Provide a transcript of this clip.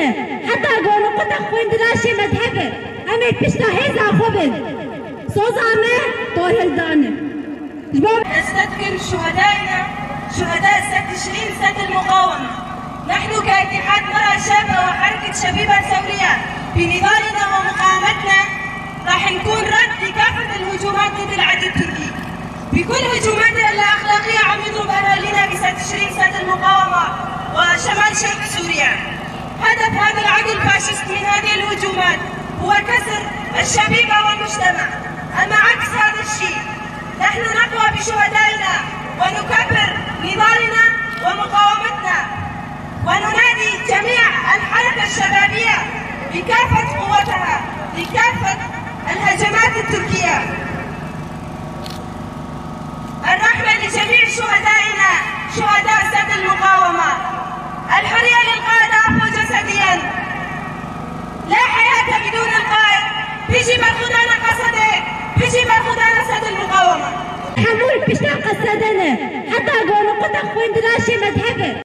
قسدنا حتى قونقطة خوين دلاشي مذهبه أمي بشتا هيزا خبن صوزامه طوهل. نستذكر شهدائنا، شهداء سد تشرين، سد المقاومة. نحن كاتحاد مرأة شابة وحركة شبيبة ثورية بنضالنا ومقاومتنا راح نكون رد لكافة الهجومات ضد العدو التركي. بكل هجوماتنا الأخلاقية عم يضرب أهالينا بسد تشرين، سد المقاومة وشمال شرق سوريا. هدف هذا العدو الفاشست من هذه الهجومات هو كسر الشبيبة والمجتمع. أما عكس هذا الشيء، نحن نقوى بشهدائنا ونكبر نضالنا ومقاومتنا، وننادي جميع الحركة الشبابية بكافة قوتها لكافة الهجمات التركية. الرحمة لجميع شهدائنا، شهداء سد المقاومة. الحرية للقائد أقوى جسديا. لا حياة بدون القائد. بيجي برخدانا قصده، بيجي برخدانا سد المقاومة. حمول بشتا قسدنا حتى قونقطة خوين دلاشي مذهبه.